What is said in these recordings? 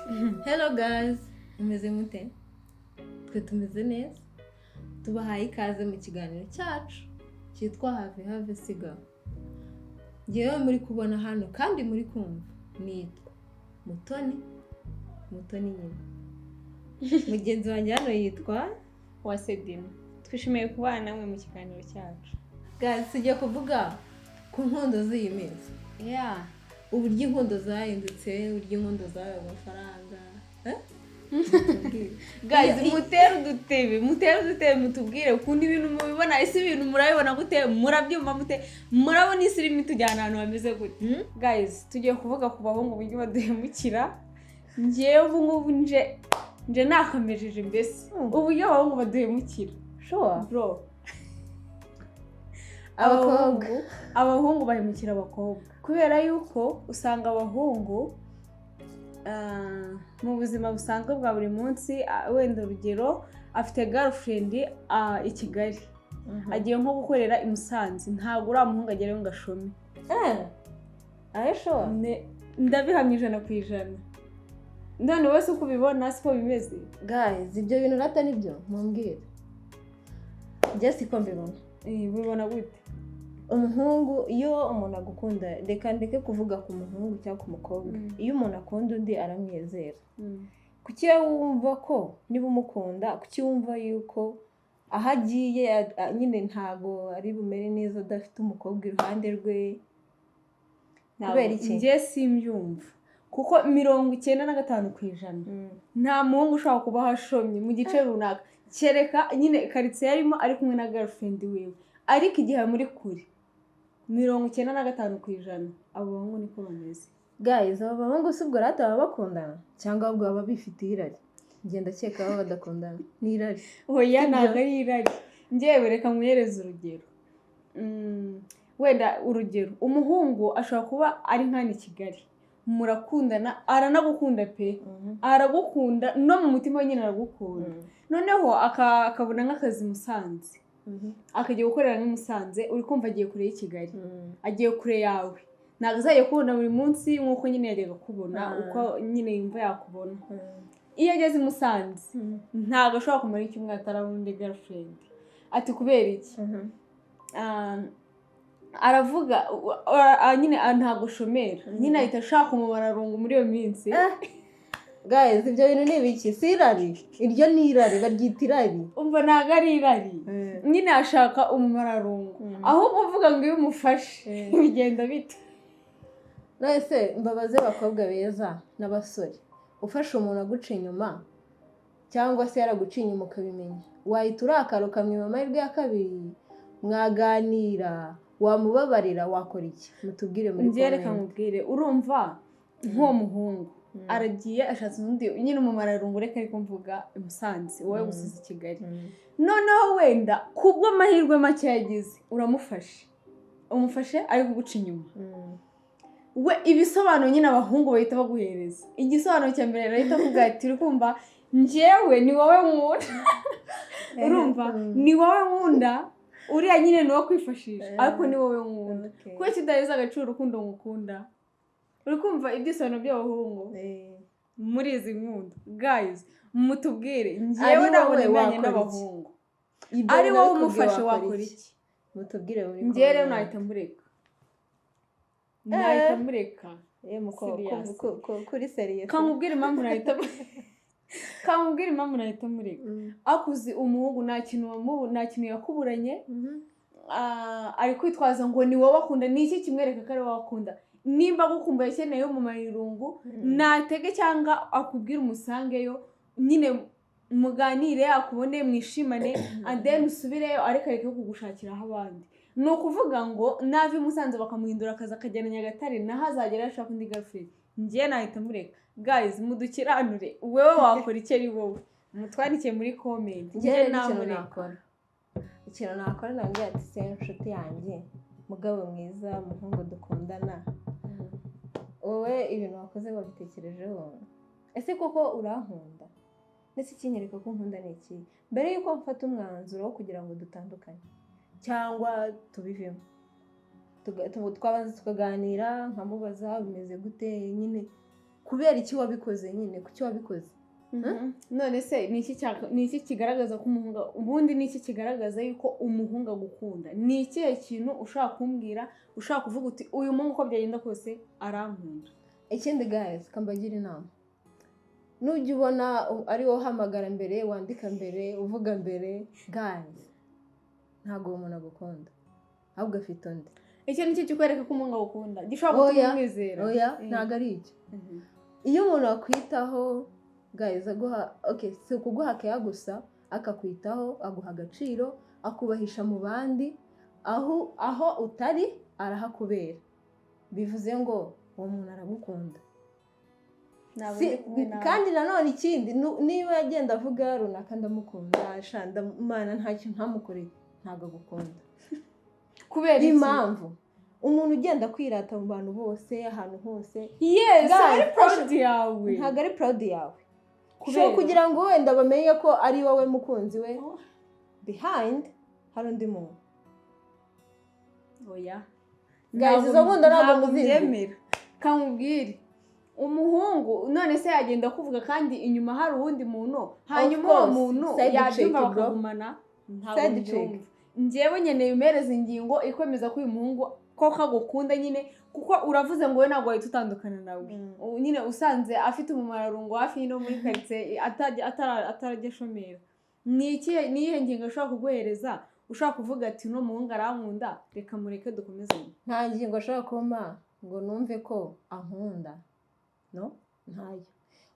Hello guys, mumeze mute? Twe tumeze neza. Tubahaye ikaze mu kiganiro cyacu cyitwa Have Have Sigaho. Ngewe muri kubona hano kandi muri kumva nitwa Mutoni, Mutoni nyine. Mugenzi wanjye hano yitwa Wasedina. Twishimiye kubana namwe mu kiganiro cyacu. Guys, tugiye kuvuga ku nkundo z'iyi minsi. Uburyo inkundo zahindutse, uburyo inkundo zabaye amafaranga. Eh? Guys, mutere udutebe, mutere udutebe, mutubwire ukuntu ibintu mubibona. Ese ibintu murabibona gute? Murabyumva mute? Murabona isi irimo itujyana ahantu hameze gute? Guys, tugiye kuvuga ku bahungu, uburyo baduhemukira. Ngewe ubu ngubu nje nakamejeje mbese uburyo abahungu baduhemukira. Bro. Abakobwa. Abahungu bahemukira abakobwa kubera yuko usanga abahungu mu buzima busanzwe bwa buri munsi, wenda urugero afite girlfriend i Kigali, agiye nko gukorera i Musanze, ntabwo uriya muhungu agerayo ngo ashome. Eh, are you sure? Ndabihamya 100%. None wese uko ubibona siko bimeze? Guys, ibyo bintu rata nibyo mumbwire, njye siko mbibona. Eh, ubibona gute? Umuhungu, iyo umuntu agukunda, reka ndeke kuvuga ku muhungu cyangwa ku mukobwa, iyo umuntu akunda undi aramwizera. Kuki iyo wumva ko niba umukunda, kuki wumva yuko aho agiye nyine ntago ari bumere neza adafite umukobwa iruhande rwe? Kubera iki? Njye simbyumva, kuko 95% nta muhungu ushobora kuba ashomye mu gice runaka, kereka nyine karitsiye arimo ari kumwe na girlfriend wiwe. Ariko igihe muri kure, 95% abo bahungu niko bameze. Guys, aba bahungu si ubwo rata baba bakundana cyangwa ahubwo baba bifitiye irari? Ngenda ndakeka baba badakundana, ni irari. Oya. Sibyo? Ntabwo ari irari. Njyewe reka muhereze urugero. Wenda urugero, umuhungu ashobora kuba ari nk'hano i Kigali, murakundana, aranagukunda pe, aragukunda no mu mutima we nyine aragukunda. Noneho akabona nk'akazi i Musanze, akajya gukorera nk'i Musanze. Uri kumva, agiye kure y'i Kigali, agiye kure yawe, ntabwo azajya kubona buri munsi nk'uko nyine yajyaga kubona, uko nyine yumva yakubona. Iyo ageze i Musanze ntabwo ashobora kumara icyumweru atarabona undi girlfriend. Ati kubera iki? Ah, aravuga nyine ntabwo shomera nyine, ahita ashaka umumararungu muri iyo minsi. Guys, ibyo bintu ni ibiki? Si irari? Iryo ni irari, baryita irari. Umva, ntabwo ari irari nyine, ashaka umumararungu. Ahubwo uvuga ngo iyo umufashe bigenda bite? None mbabaze, abakobwa beza n'abasore, ufashe umuntu aguca inyuma cyangwa se yaraguciye inyuma ukabimenya, wahita urakara ukamwima amahirwe ya kabiri, mwaganira, wamubabarira, wakora iki? Mutubwire muri Njye reka comment. nkubwire. Urumva nk'uwo muhungu aragiye ashatse undi nyine umumararungu, reka ariko mvuga i Musanze, wowe gusize i Kigali. Noneho wenda kubw'amahirwe make yagize uramufashe, umufashe ari kuguca inyuma. We ibisobanuro nyine abahungu bahita baguhereza, igisobanuro cya mbere arahita avuga ati: "Uri kumva, njyewe ni wowe nkunda, urumva, ni wowe nkunda, uriya nyine ni uwo kwifashisha, ariko ni wowe nkunda." Kubera kidaheza agaciro urukundo ngukunda. Uri kumva ibyisobanuro by'abahungu muri izi nkundo? Guys, mutubwire. Njyewe Ari ntabwo wowe nemeranya wakora iki? n'abahungu. Ibyo Ari bintu wowe bikubwiye umufashe wakora iki? Mutubwire muri Njyewe rero comment. nahita mureka, nahita mureka. Serious. Kuri serious. Kamubwire impamvu nahita mureka. Akuzi umuhungu nta kintu yakuburanye, ari kwitwaza ngo ni wowe akunda. Ni iki kimwereka ko ari wowe akunda? Nimba agukumbuye, akeneye umumararungu, natege cyangwa akubwire umusangeyo nyine, muganire, akubone, mwishimane, and then usubireyo, ariko areke kugushakiraho abandi. Ni ukuvuga ngo nava i Musanze bakamuhindura akazi akajyana Nyagatare, naho azagera ashaka undi girlfriend. Njye nahita mureka. Guys, mudukiranure, wewe wakora iki ari wowe? Mutwandikiye muri comment. Njye Njye rero ikintu namureka. nakora, ikintu nakora, nabwira ati: "Se inshuti yanjye, mugabo mwiza, muhungu dukundana, wowe ibintu wakoze wabitekerejeho? Ese koko urankunda? Ndetse ikinyereka ko nkunda ni iki? Mbere y'uko mfata umwanzuro wo kugira ngo dutandukane cyangwa tubivemo, twabanza tukaganira, nkamubaza bimeze gute nyine." Kubera iki wabikoze nyine? Kuki wabikoze? None se ni iki kigaragaza ko umuhungu, ubundi ni iki kigaragaza yuko umuhungu agukunda? Ni ikihe kintu ushobora kumbwira, ushobora kuvuga uti: "Uyu muhungu, uko byagenda kose, arankunda"? Ikindi guys, kambagira inama: nujya ubona ari wowe uhamagara mbere, wandika mbere, uvuga mbere, guys, ntabwo uwo muntu agukunda, ahubwo afite undi. Icyo ni cyo kikwereka ko umuhungu agukunda, gishobora gutuma Oya, umwizera? Oya, ntabwo ari icyo. Iyo umuntu akwitaho guys, aguha, okay, si ukuguha keya gusa, akakwitaho, aguha agaciro, akubahisha mu bandi, aho utari arahakubera, bivuze ngo uwo muntu aragukunda. Ntabwo ndi kumwe nawe. Kandi nanone ikindi, niba agenda avuga: "Runaka ndamukunda, sha, ndamana, nta kintu ntamukoreye", ntabwo agukunda. Kubera iki? Impamvu umuntu ugenda kwirata mu bantu bose, ahantu hose, Yes. Guys, ari proud yawe. Ntabwo ari proud yawe. Kubera? Ushobora kugira ngo wenda bamenye ko ari wowe mukunzi we, Oh. behind hari undi muntu. Oya. Guys, izo nkunda ntabwo muzizi. Mbyemera. Kamubwire, umuhungu none se yagenda kuvuga kandi inyuma hari uwundi muntu, hanyuma uwo Course. muntu Side yabyumva chick, bro. bakagumana? Ntabwo Side chick. mbyumva. Njyewe nkeneye umereza ingingo ikwemeza ko uyu muhungu koko agukunda nyine, kuko uravuze ngo we ntabwo wahita utandukana nawe. Ubu nyine usanze afite umumararungu hafi no muri karitsiye, atarajya ashomera, ni iyihe ngingo ashobora kuguhereza ushobora kuvuga ati: "Uno muhungu arankunda, reka mureke dukomezanye"? Nta ngingo ashobora kumpa ngo numve ko ankunda. No, ntayo,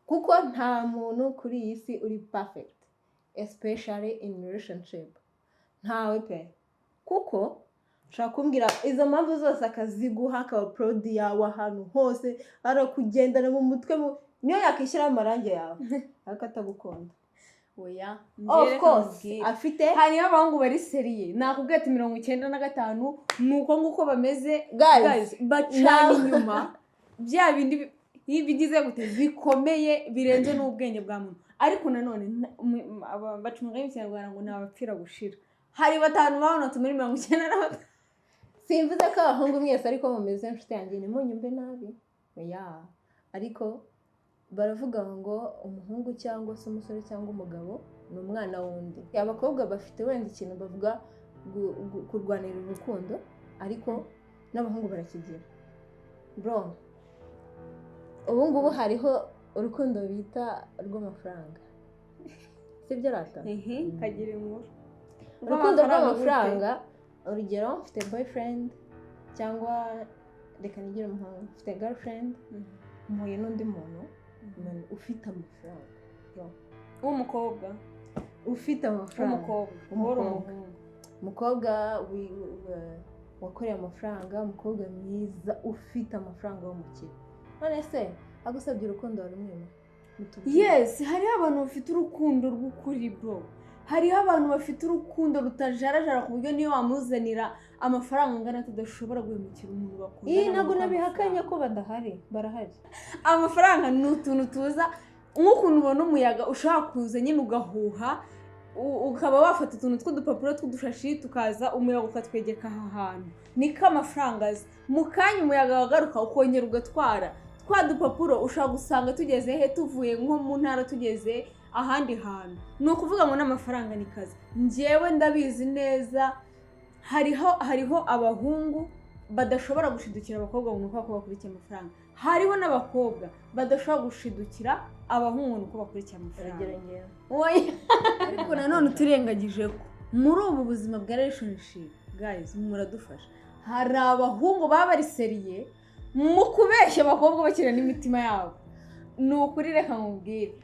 kuko nta muntu kuri iyi si uri perfect, especially in relationship. Ntawe pe, kuko ushobora kumbwira izo mpamvu zose akaziguha, akaba proud yawe ahantu hose, arakugendana mu mutwe, niyo yakwishyiraho amarangi yawe, ariko atagukunda. Oya. Of course afite Hariho abahungu bari sérieux, nakubwiye ati 95 ni uko nguko bameze. Guys, Guys, bacana inyuma bya bindi bigize gute, bikomeye, birenze n'ubwenge bwa muntu. Ariko nanone baca umugani mu Kinyarwanda ngo ntabapfira gushira. Hari batanu babonetse muri 95. Simvuze ko abahungu mwese ariko mumeze, inshuti yanjye, ntimunyumve nabi. Oya, ariko baravuga ngo umuhungu cyangwa se umusore cyangwa umugabo ni umwana w'undi. Abakobwa bafite wenda ikintu bavuga kurwanira urukundo, ariko n'abahungu barakigira, bro. Ubu ngubu hariho urukundo bita rw'amafaranga, sibyo rata? Kagira inkuru. Urukundo rw'amafaranga, urugero mfite boyfriend, cyangwa reka nigire umuhungu, mfite girlfriend, mpuye n'undi muntu, umuntu ufite amafaranga. W'umukobwa? Ufite amafaranga. W'umukobwa? Umukobwa. Umuhungu. Umukobwa wakoreye amafaranga, umukobwa mwiza ufite amafaranga w'umukire. None se agusabye urukundo, warumwima? Mutubwire. Yes, hariho abantu bafite urukundo rw'ukuri, bro. Hariho abantu bafite urukundo rutajarajara, ku buryo niyo wamuzanira amafaranga angana tudashobora guhemukira umuntu bakundana. Iyi ntabwo ngo nabihakanye amafaranga. ko badahari, barahari. Amafaranga ni utuntu tuza nk'ukuntu ubona umuyaga ushobora kuza nyine ugahuha, ukaba wafata utuntu tw'udupapuro tw'udushashi, tukaza umuyaga ukatwegeka aha hantu. Niko amafaranga aza. Mu kanya umuyaga wagaruka ukongera ugatwara twa dupapuro, ushobora gusanga tugeze he, tuvuye nko mu ntara tugeze ahandi hantu. Ni ukuvuga ngo n'amafaranga ni kazi. Njyewe ndabizi neza, hariho abahungu badashobora gushidukira abakobwa ngo ni uko bakurikiye amafaranga, hariho n'abakobwa badashobora gushidukira abahungu ngo ni uko bakurikiye amafaranga. Urugero ngewe. Oya. Ariko nanone uturengagije ko muri ubu buzima bwa relationship, guys, muradufasha, hari abahungu baba bari sérieux mu kubeshya abakobwa, bakina n'imitima yabo. Ni ukuri, reka nkubwire,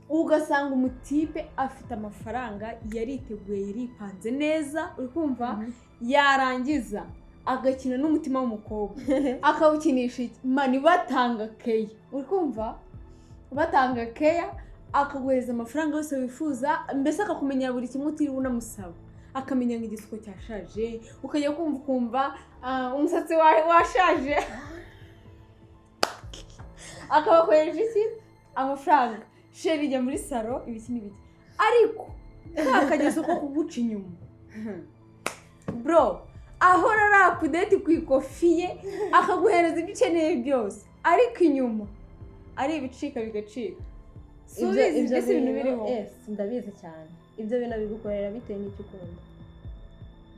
ugasanga umutipe afite amafaranga, yariteguye, yaripanze neza, uri kumva, yarangiza agakina n'umutima w'umukobwa. Akawukinisha iki? Money, batanga keya, uri kumva, batanga keya, akaguhereza amafaranga yose wifuza, mbese akakumenyera buri kimwe utiriwe unamusaba, akamenya ngo igisuko cyashaje, ukajya kumva ukumva umusatsi wawe washaje, akabakoresha iki? Amafaranga. Chéri, ijya muri salon, ibiki n'ibiki. Ariko ka kageso ko kuguca inyuma, bro, ahora ari update ku ikofi ye, akaguhereza ibyo ukeneye byose, ariko inyuma Ari ibicika bigacika. Si Ibyo ubizi? Ibyo Ibyo si ibintu biriho? Yes, ndabizi cyane. Ibyo bintu bigukorera bitewe n'icyo ukunda.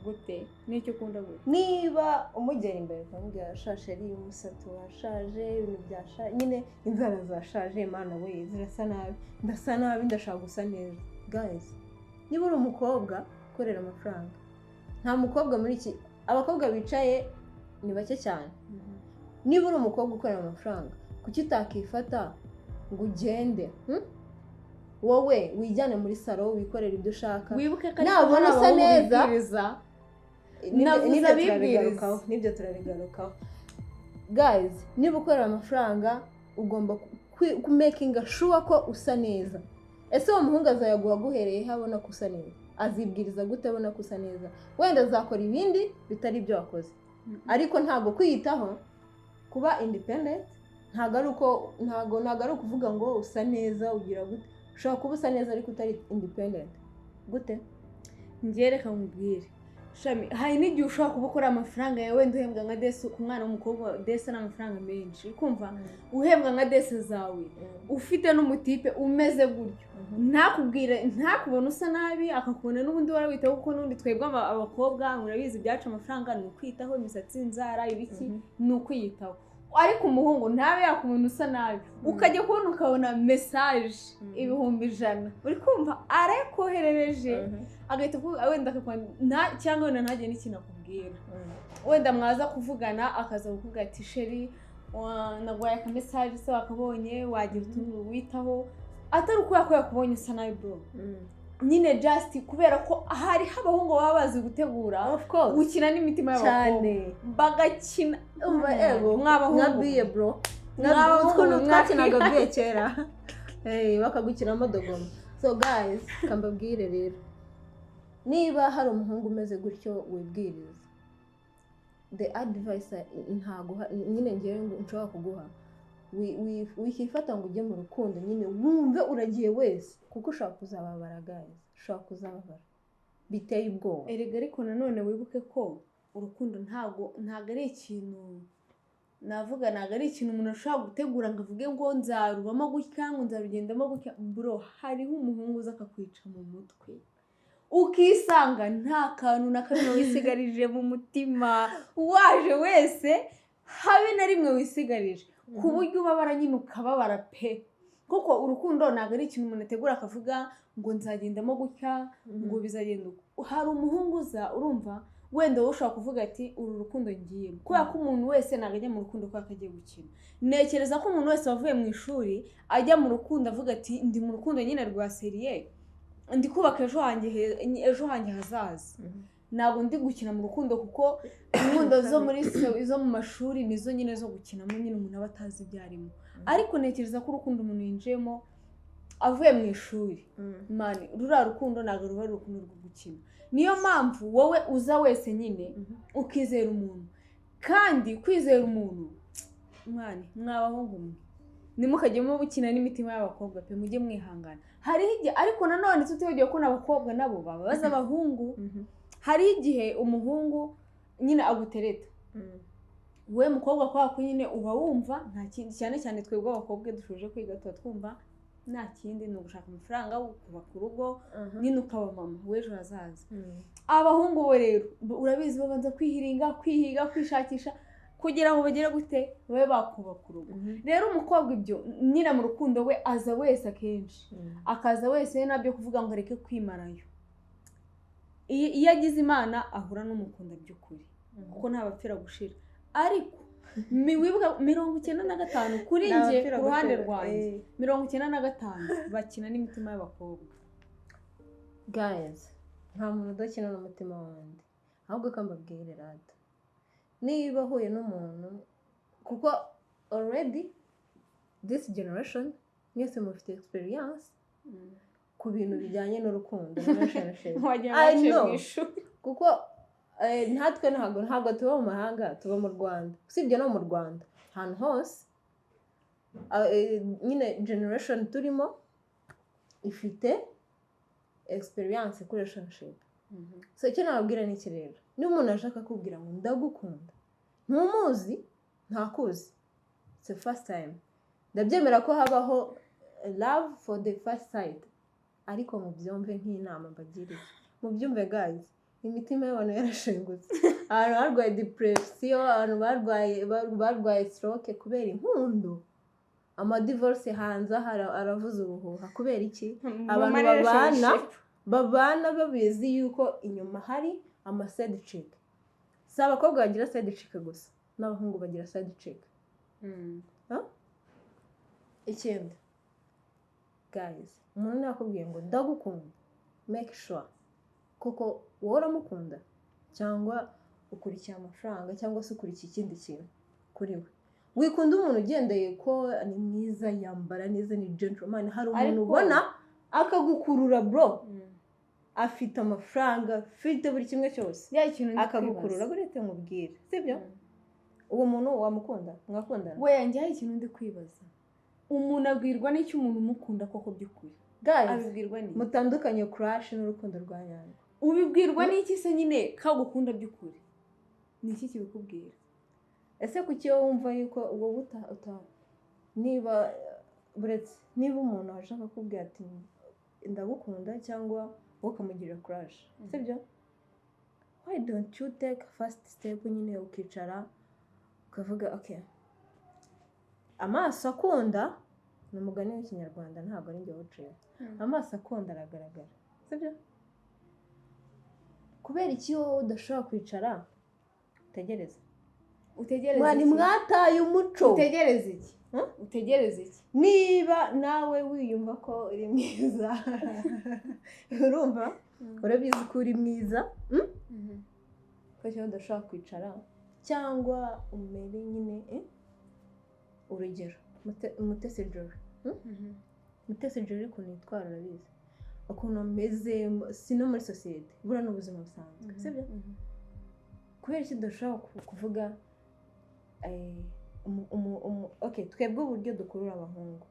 Gute? N'icyo ukunda gute? Niba umugera imbere ukamubwira: "Sha chéri, umusatsi washaje, ibintu byashaje nyine, inzara zashaje, mana we, zirasa nabi, ndasa nabi, ndashaka gusa neza." Guys, niba uri umukobwa ukorera amafaranga, nta mukobwa muri iki, abakobwa bicaye ni bake cyane. Niba uri umukobwa ukorera amafaranga, kuki utakifata ngo ugende, Wowe wijyane muri salon, wikorere ibyo ushaka. Wibuke ko ariko Nabona hari usa abahungu neza. bibwiriza. Navuze Nibyo, abibwiriza. turabigarukaho, nibyo turabigarukaho. Guys, niba ukorera amafaranga, ugomba kumakinga sure ko usa neza. Ese uwo muhungu azayaguha aguhereyeho abona ko usa neza? Azibwiriza gute abona ko usa neza? Wenda azakora ibindi bitari ibyo wakoze, ariko ntabwo kwiyitaho, kuba independent, ntabwo ari uko, ntabwo ari ukuvuga ngo usa neza ugira gute. Ushobora kuba usa neza ariko utari independent gute? Njye reka nkubwire, Shami, hari n'igihe ushobora kuba ukora amafaranga yawe, wenda uhembwa nka desi. Ku mwana w'umukobwa desi ni amafaranga menshi, uri kumva? Uhembwa nka desi zawe, ufite n'umutipe umeze gutyo, ntakubwire, ntakubone usa nabi, akakubona n'ubundi warawitaho, kuko n'ubundi twebwe abakobwa murabizi, ibyacu amafaranga ni ukwitaho imisatsi, inzara, ibiki, ni ukwiyitaho. Ariko umuhungu ntabe yakubona usa nabi, ukajya kubona ukabona message, 100,000, uri kumva, arakoherereje, agahita wenda cyangwa wenda ntagire n'ikintu akubwira. Wenda mwaza kuvugana, akaza kukubwira ati: "Chéri, naguhaye akamessage, se wakabonye? Wagira utuntu witaho." Atari ukubera ko yakubonye usa nabi, bro, nyine just kubera ko hariho abahungu baba bazi gutegura, Of course. gukina n'imitima y'abakobwa, Cyane. bagakina. Umva, ego. Mw'abahungu. Nka biye, bro. Mw'abahungu. Ukuntu twakinaga biye kera. Hey, bakagukinamo dogoma. So guys, kambabwire rero, niba hari umuhungu umeze gutyo wibwiriza, the advice ntaguha nyine, ngewe ngo nshobora kuguha, wikifata ngo ujye mu rukundo nyine wumve uragiye wese, kuko ushobora kuzababara. Guys, ushobora kuzababara biteye ubwoba. Erega ariko nanone wibuke ko urukundo ntabwo ari ikintu navuga, ntabwo ari ikintu umuntu ashobora gutegura ngo avuge ngo nzarubamo gutya, ngo nzarugendamo gutya. Bro, hariho umuhungu uza akakwica mu mutwe, ukisanga nta kantu na kamwe wisigarije mu mutima, waje wese habe na rimwe wisigarije, ku buryo ubabara nyine, ukababara pe. Kuko urukundo ntabwo ari ikintu umuntu ategura akavuga ngo nzagendamo gutya, ngo bizagenda uko. Hari umuhungu uza, urumva, wenda wowe ushobora kuvuga ati: "Uru rukundo ngiyemo," kubera ko umuntu wese ntabwo ajya mu rukundo kubera ko agiye gukina. Ntekereza ko umuntu wese wavuye mu ishuri ajya mu rukundo avuga ati: "Ndi mu rukundo nyine rwa sérieux, ndi kubaka ejo hanjye ejo hanjye hazaza, ntabwo ndi gukina mu rukundo." Kuko inkundo zo muri zo mu mashuri nizo nyine zo gukinamo nyine, umuntu aba atazi ibyo arimo. Ariko ntekereza ko urukundo umuntu yinjiyemo avuye mu ishuri, man, ruriya rukundo ntabwo ruba ari urukundo rwo gukina. Niyo mpamvu wowe uza wese nyine ukizera umuntu, kandi kwizera umuntu, mwana, mwabahungu mwe, ntimukajyemo mukina n'imitima y'abakobwa pe, mujye mwihangana. Hariho igihe ariko nanone tutibagiwe ko n'abakobwa nabo bababaza abahungu. Hariho igihe umuhungu nyine agutereta, we mukobwa, kubera ko nyine uba wumva nta kindi, cyane cyane twebwe abakobwa dushoje kwiga, tuba twumva nta kindi, ni ugushaka amafaranga, ukubaka urugo nyine, ukaba mama w'ejo hazaza. Abahungu bo rero, urabizi, babanza kwihiringa, kwihiga, kwishakisha kugira ngo bagere gute, babe bakubaka urugo. Rero umukobwa ibyo nyine mu rukundo we aza wese, akenshi akaza wese nabyo kuvuga ngo areke kwimarayo. Iyo agize Imana ahura n'umukunda by'ukuri, kuko ntabapfira gushira. Ariko wibuka 95 kuri njye, ku ruhande rwanjye, 95 bakina n'imitima y'abakobwa. Guys, nta muntu udakina n'umutima wundi. Ahubwo ko mbabwire rata, niba uhuye n'umuntu, kuko already this generation mwese mufite experience ku bintu bijyanye n'urukundo, relationship. Wagira I ngo baciye know. mu ishuri. Kuko natwe ntabwo tuba mu mahanga, tuba mu Rwanda. Usibye no mu Rwanda, ahantu hose, nyine generation turimo ifite experience kuri relationship. So icyo nababwira ni iki rero: niba umuntu ashaka kubwira ngo "Ndagukunda," ntumuzi, ntakuzi, it's the first time. Ndabyemera ko habaho love for the first sight, ariko mubyumve nk'inama mbagiriye, mubyumve guys. Imitima y'abantu yarashengutse, abantu barwaye depression, abantu barwaye stroke kubera inkundo, amadivorce hanze aha aravuza ubuhuha. Kubera iki? Abantu babana babizi yuko inyuma hari ama side chick. Si abakobwa bagira side chick gusa, n'abahungu bagira side chick. Ikindi guys, umuntu nakubwiye ngo "Ndagukunda," make sure koko wowe uramukunda cyangwa ukurikiye amafaranga cyangwa se ukurikiye ikindi kintu kuri we. Wikunda umuntu ugendeye ko ni mwiza, yambara neza, ni gentleman. Hari umuntu ubona akagukurura, bro, afite amafaranga, afite buri kimwe cyose, Ya, ikintu ndi akagukurura. kwibaza. Buretse nkubwire, sibyo? Uwo muntu wamukunda, mwakundana? We, njye hari ikintu ndi kwibaza: umuntu abwirwa n'icyo umuntu umukunda koko by'ukuri? Guys, Abibwirwa n'iki? mutandukanye crush n'urukundo rwa nyarwo. Ubibwirwa n'iki se nyine kagukunda by'ukuri? Ni iki kibikubwira? Ese kuki wowe wumva yuko wowe uta niba, buretse, niba umuntu ashaka kukubwira ati "Ndagukunda," cyangwa wowe ukamugirira crush, sibyo? Why don't you take first step nyine, ukicara ukavuga "Okay"? Amaso akunda ni umugani w'Ikinyarwanda, ntabwo ari njye wawuciye. Amaso akunda aragaragara, sibyo? Kubera iki wowe udashobora kwicara utegereze? Utegereze Mwari iki? mwataye umuco. Utegereze iki? Huh? Utegereze iki? Niba nawe wiyumva ko uri mwiza, urumva, urabizi ko uri mwiza, Kuki udashobora kwicara cyangwa umere nyine, eh? Urugero Mutesi Jolly, Mutesi Jolly ukuntu yitwara, urabizi ukuntu ameze, si no muri sosiyete, buriya ni ubuzima busanzwe, sibyo? Kubera iki udashobora kuvuga okay, twebwe uburyo dukurura abahungu,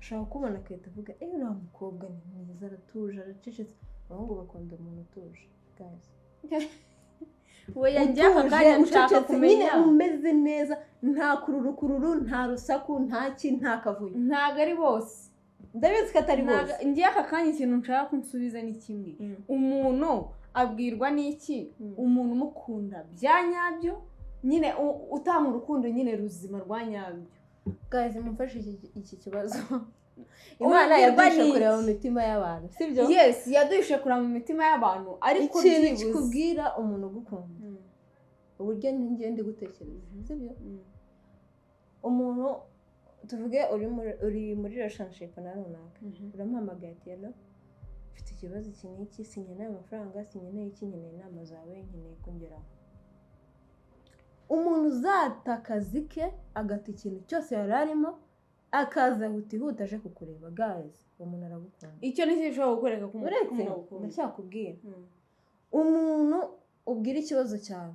ushobora kubona agahita avuga "Eee, uriya mukobwa ni mwiza, aratuje, aracecetse." Abahungu bakunda umuntu utuje, guys. We, njye aka Utuje, kanya nshaka ucecetse nyine, kumenya. umeze neza, nta kururukururu, nta rusaku, nta ki, nta kavuyo. Ntabwo ari bose. Ndabizi ko atari bose. Njye aka kanya ikintu nshaka ko unsubiza ni kimwe: umuntu abwirwa n'iki umuntu umukunda bya nyabyo nyine, utanga urukundo nyine ruzima rwa nyabyo? Guys, mumfashe iki kibazo. Imana Ubibwirwa yaduhishe n'iki? kureba mu mitima y'abantu, sibyo? Yes, yaduhishe kureba mu mitima y'abantu, ariko Ikintu byibuze kikubwira umuntu ugukunda, uburyo njye ndi gutekereza, sibyo? Umuntu, tuvuge uri muri relationship na runaka, uramuhamagaye ati "Hello, mfite ikibazo iki n'iki, sinkeneye amafaranga, sinkeneye iki, nkeneye inama zawe, nkeneye kongeraho." Umuntu uzata akazi ke, agata ikintu cyose yari arimo, akaza hutihuta aje kukureba, guys, uwo muntu aragukunda. Icyo ni cyo gishobora kukwereka ko umuntu Uretse, agukunda. ndacyakubwira. Umuntu ubwira ikibazo cyawe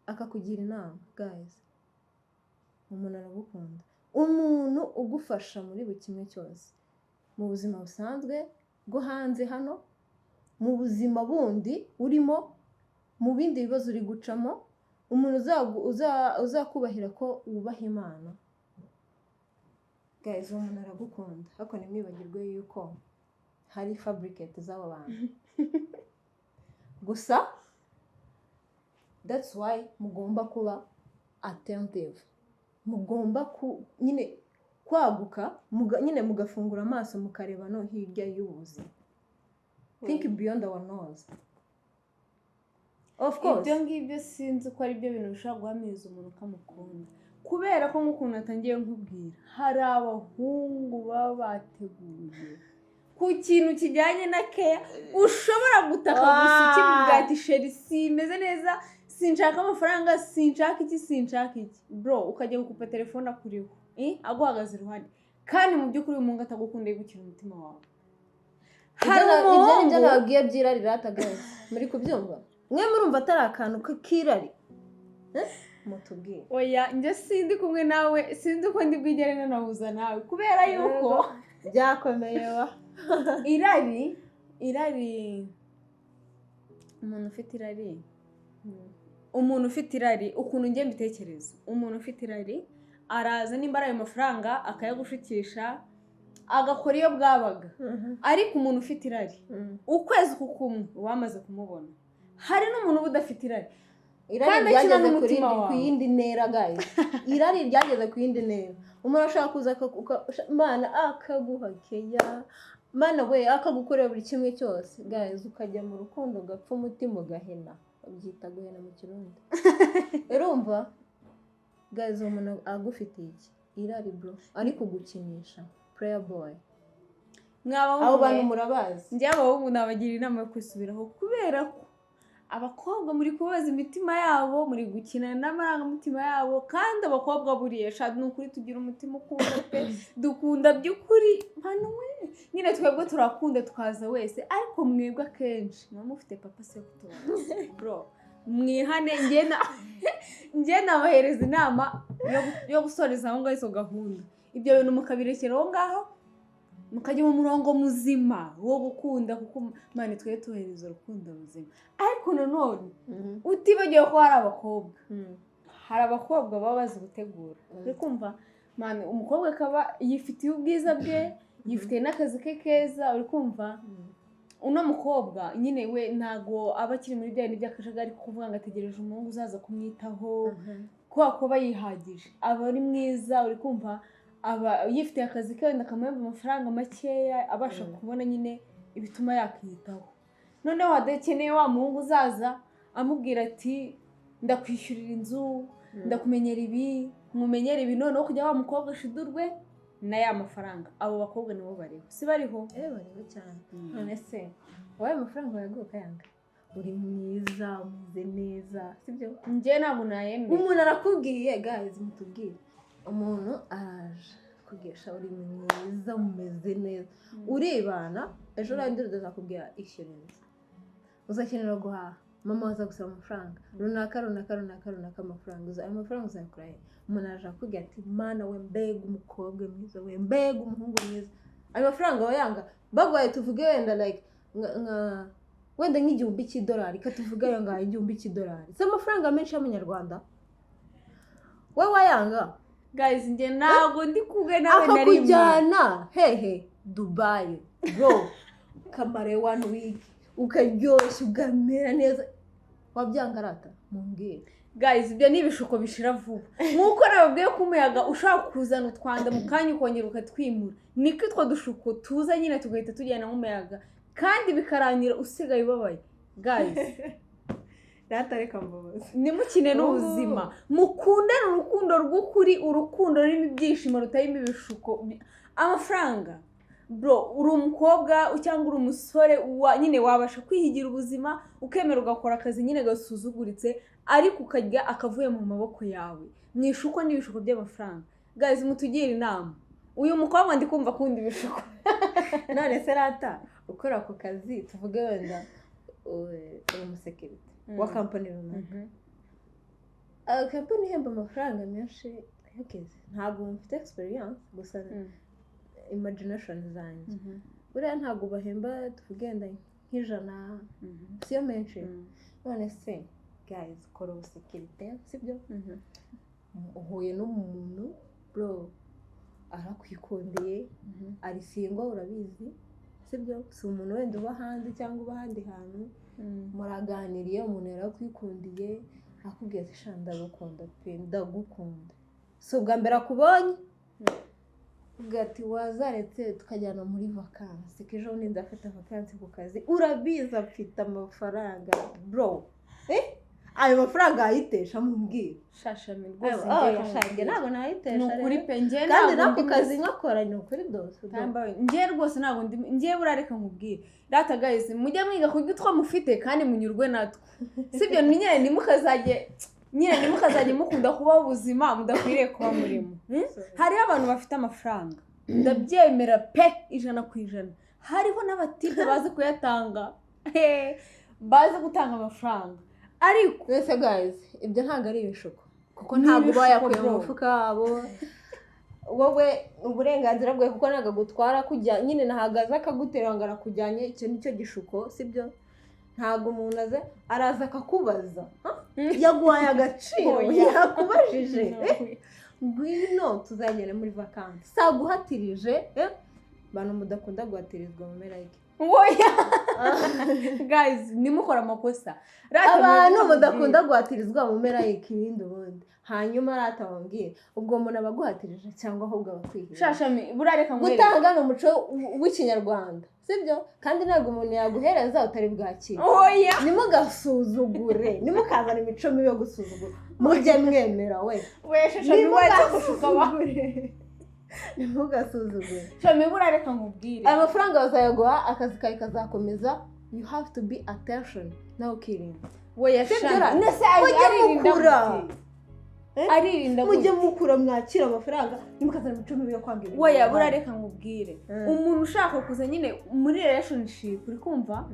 akakugira inama, guys, umuntu aragukunda. Umuntu ugufasha muri buri kimwe cyose mu buzima busanzwe bwo hanze hano, mu buzima bundi urimo, mu bindi bibazo uri gucamo, umuntu uzakubahira ko wubaha Imana, guys, uwo muntu aragukunda. Ariko ntimwibagirwe yuko hari fabricate z'abo bantu gusa. That's why mugomba kuba attentive, mugomba ku nyine kwaguka, nyine mugafungura amaso, mukareba no hirya y'ubu buzima. Think beyond our nose, of course. Ibyo ngibyo sinzi ko ari byo bintu bishobora guhamiriza umuntu ukamukunda, kubera ko nk'ukuntu natangiye nkubwira, hari abahungu baba bateguye ku kintu kijyanye na keya. Ushobora gutaka gusa ukimubwira ati "Chéri, simeze neza, sinshaka amafaranga, sinshaka iki, sinshaka iki," bro, ukajya gukupa telefone akuriho, aguhagaze iruhande, kandi mu by'ukuri uyu muhungu atagukunda gukina umutima wawe. Hari Ibyo nibyo umuhungu nababwiye by'irari rata, guys, muri kubyumva? Mwe murumva atari akantu k'irari? Eh? Mutubwire. Oya, njye sindi kumwe nawe, sinzi uko ndi bwigere nanahuza nawe, kubera yuko Byakomeye wa. Irari, umuntu ufite irari, umuntu ufite irari, ukuntu njye mbitekereza, umuntu ufite irari Araza, nimba ari ayo mafaranga, akayagushukisha, agakora iyo bwabaga. Ariko umuntu ufite irari, ukwezi kukumwe wamaze kumubona. Hari n'umuntu uba udafite irari Irari kandi akina ryageze ku n'umutima yindi- ku wawe. yindi ntera, guys. Irari ryageze ku yindi ntera. Umuntu ashobora kuza mana akaguha keya, mana we, akagukorera buri kimwe cyose, guys, ukajya mu rukundo, ugapfa umutima, ugahena. Babyita guhena mu Kirundi. Urumva, guys, uwo muntu agufitiye iki? Irari, bro, ari kugukinisha, playboy. Mwaba Abo bantu murabazi. Njye abahungu nabagira inama yo kwisubiraho, kubera ko abakobwa muri kubabaza imitima yabo, muri gukina n'amarangamutima yabo. Kandi abakobwa buriya sha, ni ukuri tugira umutima ukunda pe, dukunda by'ukuri. Hano we nyine twebwe turakunda, tukaza wese, ariko mwebwe akenshi muba mufite papa se kutubabaza. Bro, mwihane. Njye nabahereza inama yo gusoreza aho ngaho izo gahunda, ibyo bintu mukabirekera aho ngaho, mukajya mu murongo muzima wo gukunda, kuko mani twe tuhereza urukundo ruzima. Ariko nanone utibagiwe ko hari abakobwa baba bazi gutegura. Uri kumva, mani, umukobwa akaba yifitiye ubwiza bwe, yifitiye n'akazi ke keza. Uri kumva, uno mukobwa nyine we ntago aba akiri muri bya bindi by'akajagari, kuvuga ngo ategereje umuhungu uzaza kumwitaho, kubera ko aba yihagije, aba ari mwiza. Uri kumva, aba yifitiye akazi ke, wenda akamuhemba amafaranga makeya, abasha kubona nyine ibituma yakiyitaho. Noneho adakeneye wa muhungu uzaza amubwira ati: "Ndakwishyurira inzu, ndakumenyera ibi, nkumenyera ibi." Noneho kujya wa mukobwa ashidurwe na ya mafaranga. Abo bakobwa nibo bariho, si bariho? Eh, bariho cyane. None se wowe amafaranga wayaguha ukayanga? Uri mwiza, umeze neza, sibyo? Njye ntabwo nayemera. Umuntu arakubwiye, guys, mutubwire, umuntu araje kugesha, uri mwiza, umeze neza, uribana, ejo urangije uzakubwira: "Ishyura inzu, uzakenera guhaha, mama waza gusaba amafaranga runaka runaka runaka runaka." Amafaranga ayo mafaranga uzayakura he? Umuntu araje akubwira ati: "Mana we, mbega umukobwa mwiza we, mbega umuhungu mwiza." Ayo mafaranga wayanga? Baguhaye, tuvuge wenda like nka wenda nk'igihumbi cy'idolari, katuvuge ayo ngayo, 1000 cy'idolari, si amafaranga menshi y'amanyarwanda, we wayanga? Guys, njye ntabwo ndi kumwe nawe na rimwe. Akakujyana hehe? Dubai, bro, kamare one week, ukaryoshya, ugamera neza, wabyanga arata? Mumbwire. Guys, ibyo ni ibishuko bishira vuba. Nk'uko nababwiye ko umuyaga ushobora kuzana utwanda mu kanya ukongera ukatwimura, niko utwo dushuko tuza nyine tugahita tugenda nk'umuyaga, kandi bikarangira usigaye ubabaye, guys. Rata, reka mbabaze. Nimukine n'ubuzima, mukundane urukundo rw'ukuri, urukundo rurimo ibyishimo, rutarimo ibishuko. Amafaranga, bro, uri umukobwa cyangwa uri umusore nyine wabasha kwihigira ubuzima, ukemera ugakora akazi nyine gasuzuguritse, ariko ukarya akavuye mu maboko yawe. Mwishuko n'ibishuko by'amafaranga. Guys, mutugire inama. Uyu mukobwa ndi kumva akunda ibishuko. None se rata, ukora ako kazi, tuvuge wenda uri umusekirite wa kampani runaka, kampani ihemba amafaranga menshi. Okay, ntabwo mfite experience, gusa imagination zanjye, buriya ntabwo bahemba, tuvuge wenda nk'100, siyo menshi? None se guys, ukora ubusekirite, sibyo? Uhuye n'umuntu, bro, arakwikundiye, ari single, urabizi, sibyo? Si umuntu wenda uba hanze cyangwa uba ahandi hantu. Muraganiriye, umuntu yarakwikundiye, akubwiye ati: "Sha, ndagukunda pe, ndagukunda." Si ubwa mbere akubonye. Ubwo ati: "Wazaretse tukajyana muri vakansi, ko ejo bundi ndafata vakansi ku kazi." Urabizi, afite amafaranga, bro. Eh, ayo mafaranga yayitesha? Mumbwire. Shashami rwose. Oh, njye yashange ntabwo nayitesha. Ni ukuri Rero. pe, njye Kandi ntabwo n'ako ndi kazi nkakora, ni ukuri dose. Tambaye. Njye rwose ntabwo ndi njye. Buriya reka nkubwire rata, guys, mujye mwiga kurya utwo mufite kandi munyurwe natwo, sibyo? Ni nyine ntimukazajye mukunda kubaho ubuzima mudakwiriye kuba murimo. Hariho abantu bafite amafaranga, ndabyemera pe, 100%. Hariho n'abatipe bazi kuyatanga, bazi gutanga amafaranga, ariko Mbese guys, ibyo ntabwo ari ibishuko? Kuko Ni ntabwo ibishuko, bayakuye mu bro. mufuka wabo. Wowe uburenganzira bwawe, kuko ntabwo agutwara kujya nyine, nahagaze akagutera ngo arakujyanye. Icyo ni cyo gishuko, sibyo? Ntabwo umuntu aze, araza akakubaza. Ha? Yaguhaye agaciro? Oya. Yakubajije? Ngwino tuzagenda muri vacances. Saguhatirije, eh? Bantu mudakunda guhatirizwa, mu like. Oya guys, nimukora amakosa. Rata, Abantu mureke. mudakunda guhatirizwa, mu like ibindi ubundi. Hanyuma rata wambwire, ubwo umuntu aba aguhatirije cyangwa ahubwo aba akwihera? Shashami, buriya reka nkwereke. Gutanga ni umuco w'Ikinyarwanda, sibyo? Kandi ntabwo umuntu yaguhereza utari bwakire. Oya. Ntimugasuzugure, ntimukazane imico mibi yo gusuzugura, mujye mwemera we. We shashami, wajya gushuka abantu. Ntimugasuzugure, ntimugasuzugure. Shami, buriya reka nkubwire. Aya mafaranga bazayaguha, akazi kawe kazakomeza. You have to be attention, nawe ukirinda. Oya. Sibyo, Shami. ra? Nese Mujye aririnda mukura. gute? Eh? Aririnda Mujye gute? mukura, mwakira amafaranga, ntimukazane imico mibi yo kwanga ibintu. Oya, buriya reka nkubwire. Umuntu ushaka kuza nyine muri relationship, uri kumva,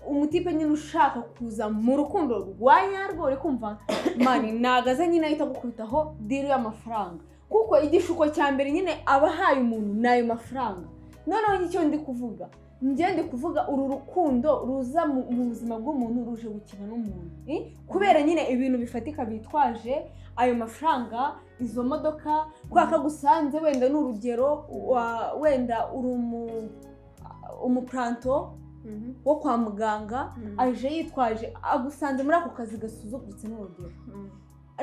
umutipe nyine ushaka kuza mu rukundo rwa nyarwo, uri kumva, man, nagaze nyine ahita agukubitaho deal y'amafaranga, kuko igishuko cya mbere nyine aba ahaye umuntu ni ayo mafaranga. Noneho icyo ndi kuvuga, njye ndi kuvuga uru rukundo ruza mu buzima bw'umuntu ruje gukina n'umuntu, eh? Kubera nyine ibintu bifatika bitwaje ayo mafaranga, izo modoka, kubera ko agusanze wenda ni urugero, wenda uri umupuranto wo kwa muganga, aje yitwaje, agusanze muri ako kazi gasuzuguritse n'urugero.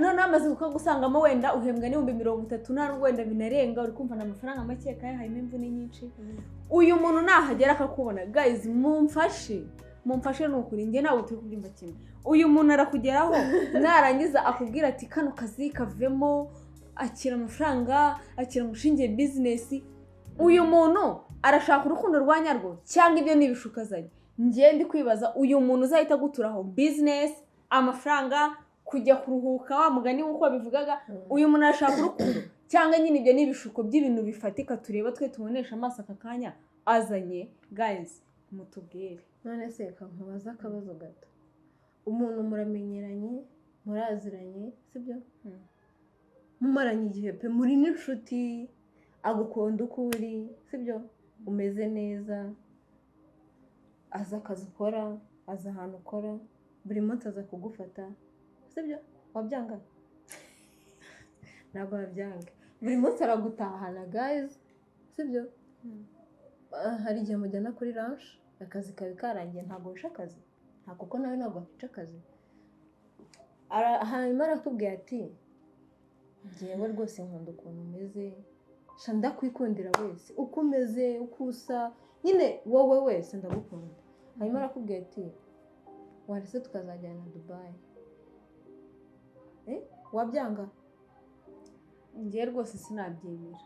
Noneho amaze kukagusangamo, wenda uhembwa n'30,000, nta nubwo wenda binarenga, uri kumva ni amafaranga make kandi harimo imvune nyinshi. Uyu muntu nahagera akakubona, guys, mumfashe, mumfashe, ni ukuri njye ntabwo turi kubyumva kimwe. Uyu muntu arakugeraho, narangiza akubwira ati: "Kano kazi kavemo, akira amafaranga, akira umushingiye business." Uyu muntu arashaka urukundo rwa nyarwo cyangwa ibyo ni ibishuko azanye? Njye ndi kwibaza, uyu muntu uzahita aguturaho business, amafaranga, kujya kuruhuka, wa mugani nk'uko babivugaga, uyu muntu arashaka urukundo cyangwa nyine ibyo ni ibishuko by'ibintu bifatika tureba twe tubonesha amaso aka kanya azanye? Guys, mutubwire. None se reka nkubaze akabazo gato. Umuntu muramenyeranye, muraziranye, sibyo? Mumaranye igihe pe, muri n'inshuti, agukunda uko uri, sibyo? Umeze neza, azi akazi ukora, azi ahantu ukora, buri munsi aza kugufata, sibyo? Wabyanga? Ntabwo wabyanga. Buri munsi aragutahana, guys, sibyo? Ah, hari igihe mujyana kuri lunch, akazi kawe karangiye. Ntabwo wishe akazi, nta kuko nawe ntabwo wakwica akazi. Hanyuma arakubwira ati: "Ngewe rwose nkunda ukuntu umeze sha, ndakwikundira wese, uko umeze, uko usa, nyine wowe wese ndagukunda." Hanyuma arakubwira ati: "Warese tukazajyana Dubai?" Eh, wabyanga? Njye rwose sinabyemera,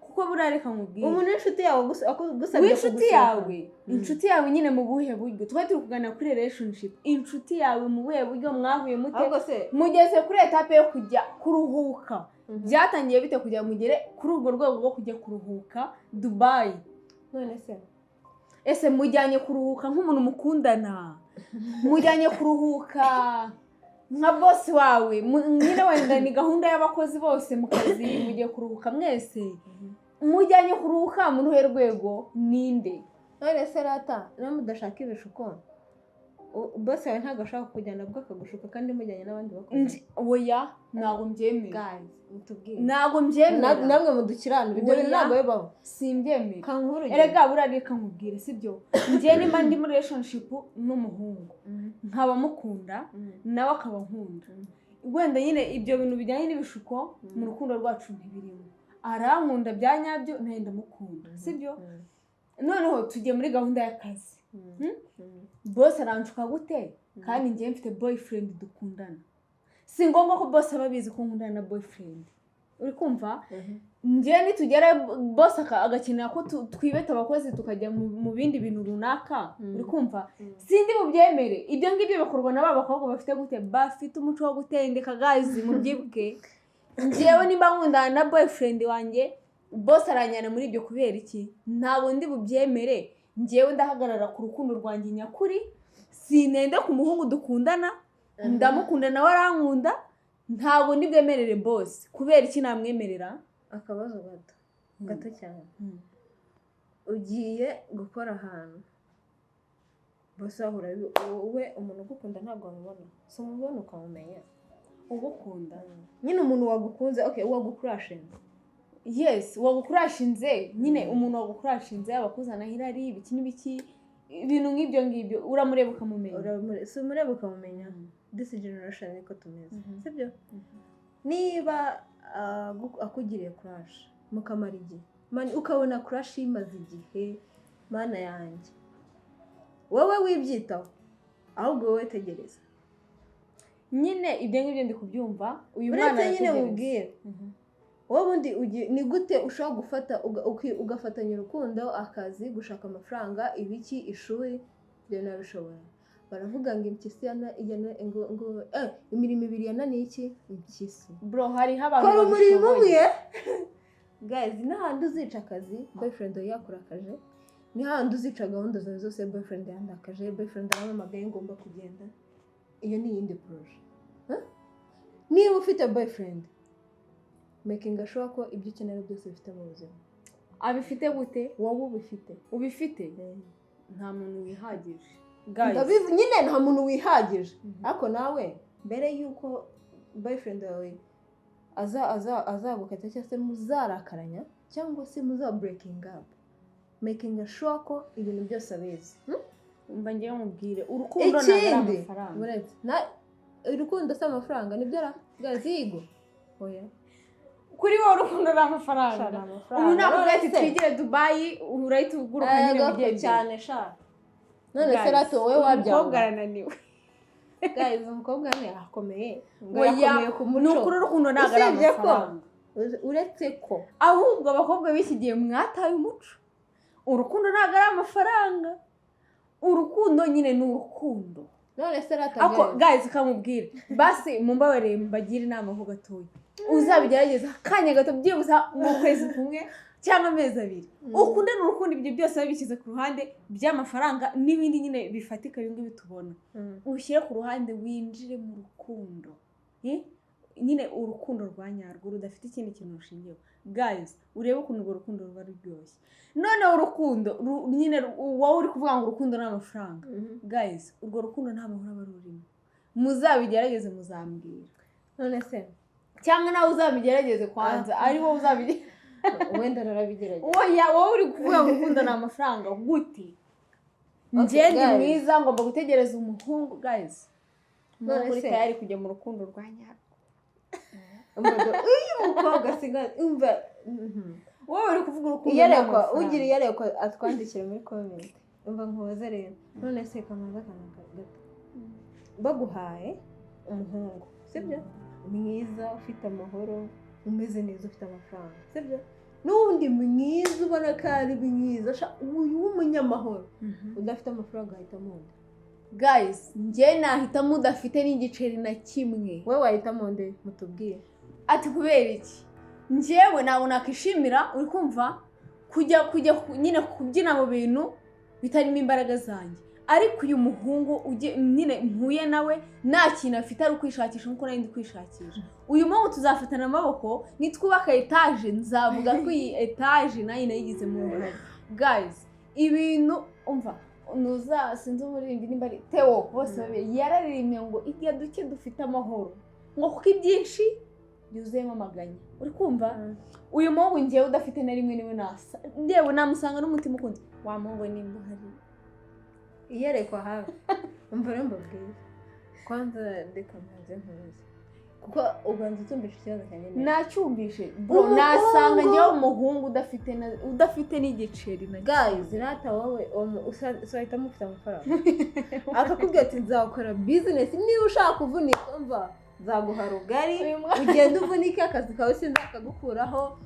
kuko buriya reka nkubwire. Umuntu w'inshuti yawe agusabye W'inshuti kugusohokana. yawe, inshuti yawe nyine mu buhe buryo? Twari turi kuganira kuri relationship. Inshuti yawe mu buhe buryo? Mwahuye mute? Ahubwo se Mugeze kuri étape yo kujya kuruhuka, byatangiye bite kugira ngo mugere kuri urwo rwego rwo kujya kuruhuka Dubai? None se Ese mujyanye kuruhuka nk'umuntu mukundana, mujyanye kuruhuka nka boss wawe, nyine wenda ni gahunda y'abakozi bose mu kazi, mugiye kuruhuka mwese, mujyanye kuruhuka muri uruhe rwego, ninde? None se rata, niba mudashaka ibishuko, boss wawe ntabwo ashaka kujyana bwo akagushuka kandi mujyanye n'abandi bakozi? Oya, ntabwo mbyemera. Guys, mutubwire. Ntabwo mbyemera. Namwe mudukiranure, ibyo bintu Oya. ntabwo bibaho. Simbyemera. Kankuru. Erega buriya reka nkubwire, sibyo? Njye nimba ndi muri relationship n'umuhungu, nkaba mukunda, nawe akaba nkunda, wenda nyine ibyo bintu bijyanye n'ibishuko mu rukundo rwacu ntibirimo. Arankunda bya nyabyo, nawe ndamukunda, sibyo? Noneho tugiye muri gahunda y'akazi. Boss aranshuka gute kandi njyewe mfite boyfriend dukundana? Si ngombwa ko boss aba abizi ko nkundana na boyfriend, uri kumva? Njyewe nitugera boss agakenera ko twibeta abakozi tukajya mu bindi bintu runaka, uri kumva, sindi bubyemere. Ibyo ngibyo bikorwa na ba bakobwa bafite gute, bafite umuco wo gutendeka. Guys, mubyibuke, njyewe nimba nkundana na boyfriend wanjye, boss aranjyana muri ibyo kubera iki? Ntabwo ndi bubyemere. Njyewe ndahagarara ku rukundo rwanjye nyakuri, sinende ku muhungu dukundana. Ndamukunda, nawe arankunda, ntabwo ndi bwemerere boss. Kubera iki namwemerera? Akabazo gato gato cyane. Ugiye gukora ahantu, boss wahura wowe, umuntu ugukunda ntabwo wamubona, si umubona ukamumenya? Ugukunda? Nyine umuntu wagukunze, okay, wagukurashinze. Yes, wagukurashinze nyine. Umuntu wagukurashinze yaba akuzanaho irari, ibiki n'ibiki, ibintu nk'ibyo ngibyo, uramureba ukamumenya. Si umureba ukamumenya. This generation niko tumeze. Sibyo? Mhm. Niba akugiriye crush mukamara igihe, man, ukabona crush imaze igihe, mana yanjye, wowe wibyitaho, ahubwo wowe tegereza. Nyine ibyo ngibyo ndi kubyumva, uyu mwana Uretse nyine arategereza. mubwire wowe ubundi ni gute ushobora gufata ugafatanya urukundo, akazi, gushaka amafaranga, ibiki, ishuri, ibyo nabishobora. Baravuga ngo impyisi ngo imirimo ibiri yananiye iki? Impyisi. Bro, hariho abantu Kora umurimo babishoboye. umwe, guys. N'ahandi uzica akazi boyfriend yawe yakurakaje, ni hahandi uzica gahunda zawe zose boyfriend yandakaje, boyfriend arampamagaye, ngomba kugenda. Iyo ni iyindi projet. Huh? Niba ufite boyfriend, making sure ko ibyo ukenera byose bifite mu buzima. Abifite gute? Wowe ubifite. Ubifite. Nta muntu wihagije, guys. Nyine nta muntu wihagije, ariko nawe mbere y'uko boyfriend wawe aza aza azagukata cyangwa se muzarakaranya cyangwa se muza breaking up, making sure ko ibintu byose abizi. Umva, ngewe mubwire, urukundo ntabwo ari Ikindi, amafaranga. Uretse na urukundo si amafaranga, nibyo ra, guys? Yigo, oya. Kuri wowe urukundo ni amafaranga? Sha, ni amafaranga. Umuntu nakubwira ati None se- "Twigire Dubayi," urahita uguruka nyine. Ego, Wigendere. Cyane sha. None se Guys, rato wowe umukobwa wabyanga? arananiwe. Guys, umukobwa hano yakomeye ngo Oya, yakomeye ku ni muco. ukuri, urukundo ntabwo ari Usibye ko amafaranga. Uretse ko Ahubwo abakobwa b'iki gihe mwataye umuco. Urukundo ntabwo ari amafaranga, urukundo nyine ni urukundo. None se rata Ako guys, guys, kamubwire basi, mumbabarire mbagire inama ho gatoya. Uzabigerageza akanya gato, byibuze mu kwezi kumwe cyangwa amezi 2, ukundane urukundo, ibyo byose babishyize ku ruhande by'amafaranga n'ibindi nyine bifatika, ibi ngibi tubona, ubishyire ku ruhande, winjire mu rukundo. Eh? Nyine urukundo rwa nyarwo rudafite ikindi kintu rushingiyeho, guys, urebe ukuntu urwo rukundo ruba ruryoshye. Noneho urukundo nyine wowe uri kuvuga ngo urukundo ni amafaranga, guys, urwo rukundo nta mahoro aba rurimo. Muzabigerageze, muzambwira. None se Cyangwa nawe uzabigerageze kwanza, ari wowe uzabigerageze. Wenda narabigerageza. Oya, wowe uri kuvuga ngo urukundo ni amafaranga gute? Njye ndi Guys. mwiza, ngomba gutegereza umuhungu, guys, umuhungu None uri se- tayari kujya mu rukundo rwa nyarwo. Uyu mukobwa asigaye umva. Wowe uri kuvuga urukundo ni Iyerekwa. amafaranga. Ugira iyerekwa atwandikire muri comment. Umva nkubaze rero, none se kamaze akantu gato, baguhaye umuhungu, sibyo, mwiza, ufite amahoro, umeze neza, ufite amafaranga, sibyo, n'uwundi mwiza ubona ko ari mwiza sha, uyu w'umunyamahoro udafite amafaranga, ahitamo undi? Guys, njye nahitamo udafite n'igiceri na kimwe. Wowe wahitamo undi? Mutubwire. Ati kubera iki? Njyewe ntabwo nakwishimira, uri kumva, kujya nyine kubyina mu bintu bitarimo imbaraga zanjye. Ariko uyu muhungu nyine mpuye nawe nta kintu afite, ari ukwishakisha nk'uko nari ndi kwishakisha, uyu muhungu tuzafatana amaboko nitwubaka etaje, nzavuga ko iyi etaje nayo nayigizemo uruhare. Guys, ibintu umva, nuza sinzi umuririmbyi nimba ari Theo bose babiri, yararirimbye ngo irya duke dufite amahoro, ngo kuko ibyinshi byuzuyemo amaganya. Uri kumva, uyu muhungu ngewe udafite na rimwe niwe nasa, ndewe namusanga n'umutima ukunze wa muhungu nimba uhari. Iyerekwa hafi. Umva rero mbabwire, kwanza reka mbanze nkubaze, kuko ubanza utumvisha ikibazo cyanjye neza. Nacyumvishe bro. Umuhungu- Nasanga ngewe umuhungu udafite udafite n'igiceri na Guys, rata wowe usahitamo ufite amafaranga, akakubwira ati "Nzakora business, niba ushaka kuvunika, umva, nzaguha rugari, Uyu mwana- ugende uvunike, akazi kawe sinzakagukuraho,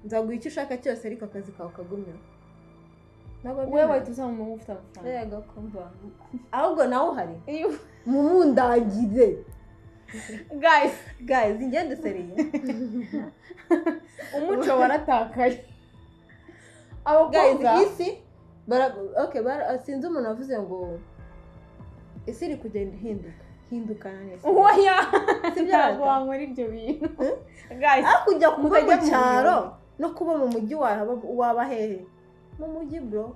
nzaguha icyo ushaka cyose, ariko akazi kawe kagumeho." Ntabwo Wowe byemera. wahita usanga umuhungu ufite amafaranga? Yego, kumva ahubwo nawe uhari, Iyo- mumundangire. Guys, Guys, ingende sérieux. Umuco waratakaye. Guys, Abakobwa isi okay, sinzi umuntu wavuze ngo isi iri kugenda ihinduka, hindukana n'isi. Oya. Sibyo? Ntabwo Rata? wankora ibyo bintu, guys. Aho kujya kuba Mutajya mu mu cyaro no kuba mu mujyi, waba hehe? Mu mujyi, bro.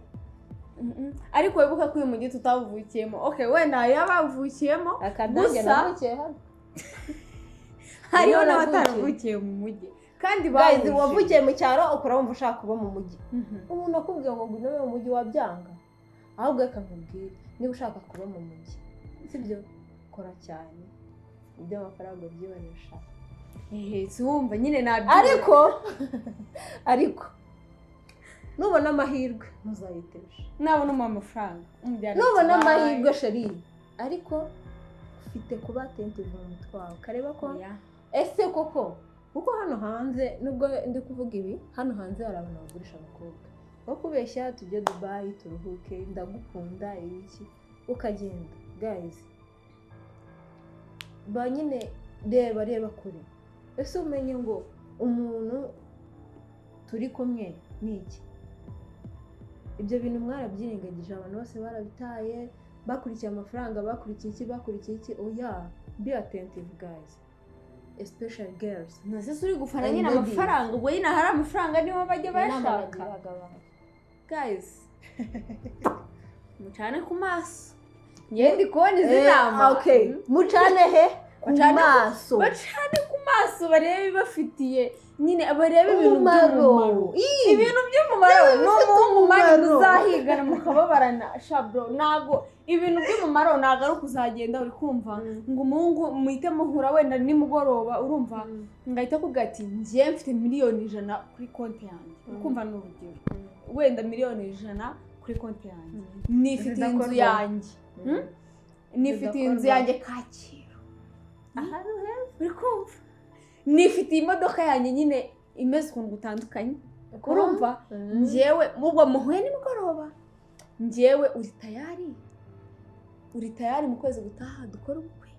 Ariko wibuka ko uyu mujyi tutawuvukiyemo. Okay, wenda hariyo abawuvukiyemo. Akandange Gusa- navukiye hano. Hariho Niho n'abataravukiye mu mujyi kandi Guys, bahuje. Wavukiye mu cyaro, ukura wumva ushaka kuba mu mujyi. Umuntu akubwiye ngo ngwino ube mu mujyi, wabyanga? Ahubwo reka nkubwire, niba ushaka kuba mu mujyi, sibyo, kora cyane, iby'amafaranga ubyibarisha. Ehe, si wumva nyine nabyo. Ariko nubona amahirwe ntuzayiteshe. Nabona umuha amafaranga umujyana Nubona Dubai. amahirwe, chéri, ariko ufite kuba attentive mu mutwe wawe, ukareba ko ese koko, kuko hano hanze, nubwo ndi kuvuga ibi, hano hanze hari abantu bagurisha abakobwa, bakubeshya tujye Dubai turuhuke, ndagukunda, ibiki, ukagenda. Guys, ba nyine reba, reba kure. Ese umenye ngo umuntu turi kumwe ni iki? Ibyo bintu mwarabyirengagije, abantu bose barabitaye, bakurikiye amafaranga, bakurikiye iki, bakurikiye iki. Oya, be attentive guys, especially girls. Nase se uri gufana And nyine ladies. amafaranga, ubwo nyine ahari amafaranga niho bajya Inama bayashaka. nagiraga abantu. Guys, mucane ku maso, ngewe ndi kubona izi nama. Okay, mucane he ku maso? Bacane ku maso, barebe ibibafitiye nyine, barebe ibintu Umumaro. by'umumaro. Ii. Ibintu by'umumaro Byaba ni bifite umuhungu mani umumaro. muzahigana mukababarana. Shabro, ntabwo ibintu by'umumaro ntabwo ari ukuzagenda, uri kumva, ngo umuhungu muhite muhura wenda nimugoroba, urumva, ngahita akubwira ati ngiye mfite 100 miliyoni kuri konti yanjye, uri kumva, ni urugero, wenda 100 miliyoni kuri konti yanjye, nifitiye inzu Zidakorwaho. yanjye. Nifitiye inzu Zidakorwaho. yanjye Kacyiru, Ahantu heza. Uri kumva, nifitiye imodoka yanjye nyine imeze ukuntu gutandukanye, urumva, njyewe ubwo muhuye nimugoroba, njyewe uri tayari, uri tayari mu kwezi gutaha dukora ubukwe?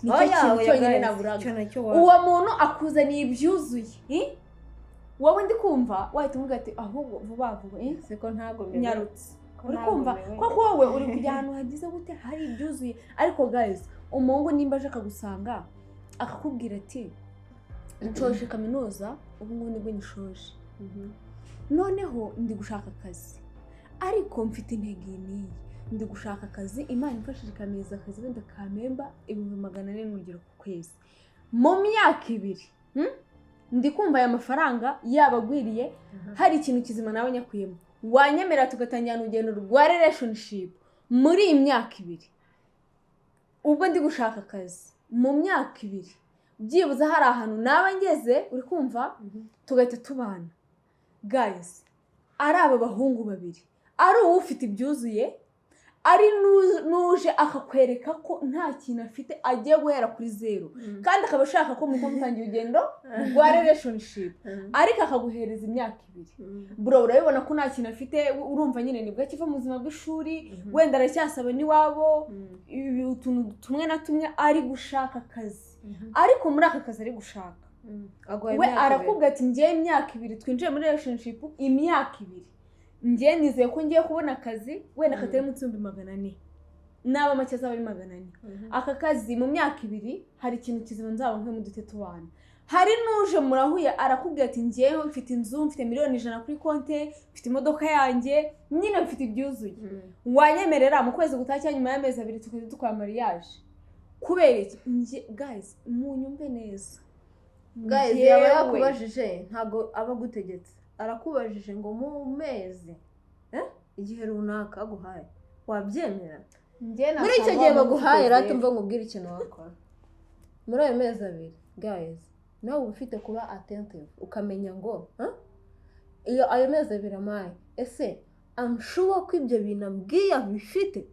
Nicyo Oya, kintu oya, cyonyine guys, naburaga. Icyo nacyo Uwo muntu akuzaniye ibyuzuye, Wowe ndi kumva wahita umubwira ati ahubwo vuba vuba, Siko ntagomewe. Nyarutse. Ko Uri kumva ntagomewe. ko wowe uri kujya ahantu hagize gute, hari ibyuzuye. Ariko guys, umuhungu nimba aje akagusanga akakubwira ati nshoje kaminuza, ubu ngubu nibwo nyishoje, noneho ndi gushaka akazi, ariko mfite intego iyi n'iyi, ndi gushaka akazi, Imana imfashije ikameza akazi wenda kampemba 400,000 n'urugero ku kwezi mu myaka 2, Ndi kumva aya mafaranga yaba agwiriye, hari ikintu kizima nawe nyakuyemo, wanyemera tugatangira urugendo rwa relationship muri iyi myaka 2 ubwo ndi gushaka akazi, mu myaka 2 byibuze hari ahantu naba ngeze, uri kumva, tugahita tubana? Guys, ari aba bahungu babiri, ari uwufite ibyuzuye, ari n'uje akakwereka ko nta kintu afite, agiye guhera kuri zeru, kandi akaba ashaka ko muhita mutangira urugendo rwa relationship, ariko akaguhereza imyaka 2, bro, urabibona ko nta kintu afite, urumva nyine nibwo akiva mu buzima bw'ishuri, wenda aracyasaba n'iwabo utuntu tumwe na tumwe, ari gushaka akazi, ariko muri aka kazi ari gushaka, Aguhaye we imyaka 2. Arakubwira ati ngewe imyaka 2 twinjiye muri relationship, imyaka 2 ngewe nizeye ko ngiye kubona akazi wenda katari munsi y'400,000, naba make azaba ari 400. Aka kazi mu myaka 2 hari ikintu kizima nzaba nkwiye mu dute tubana. Hari n'uje murahuye arakubwira ati ngewe mfite inzu, mfite 100 miliyoni kuri konte, mfite imodoka yanjye, nyine mfite ibyuzuye, wanyemerera mu kwezi gutaha cyangwa nyuma y'amezi 2 tukajya dukora mariage? Kubera iki? Nge guys, munyumve neza. Guys, yaba Njyewe- yakubajije, ntabwo aba agutegetse, arakubajije ngo mu mezi igihe runaka aguhaye wabyemera? Njye Muri icyo nasanga gihe wa muntu baguhaye ufite rero, zero. Mva nkubwire ikintu wakora muri ayo mezi 2. Guys, nawe uba ufite kuba attentive, ukamenya ngo, huh? Iyo ayo mezi 2 amaye, ese I'm sure ko ibyo bintu ambwiye abifite?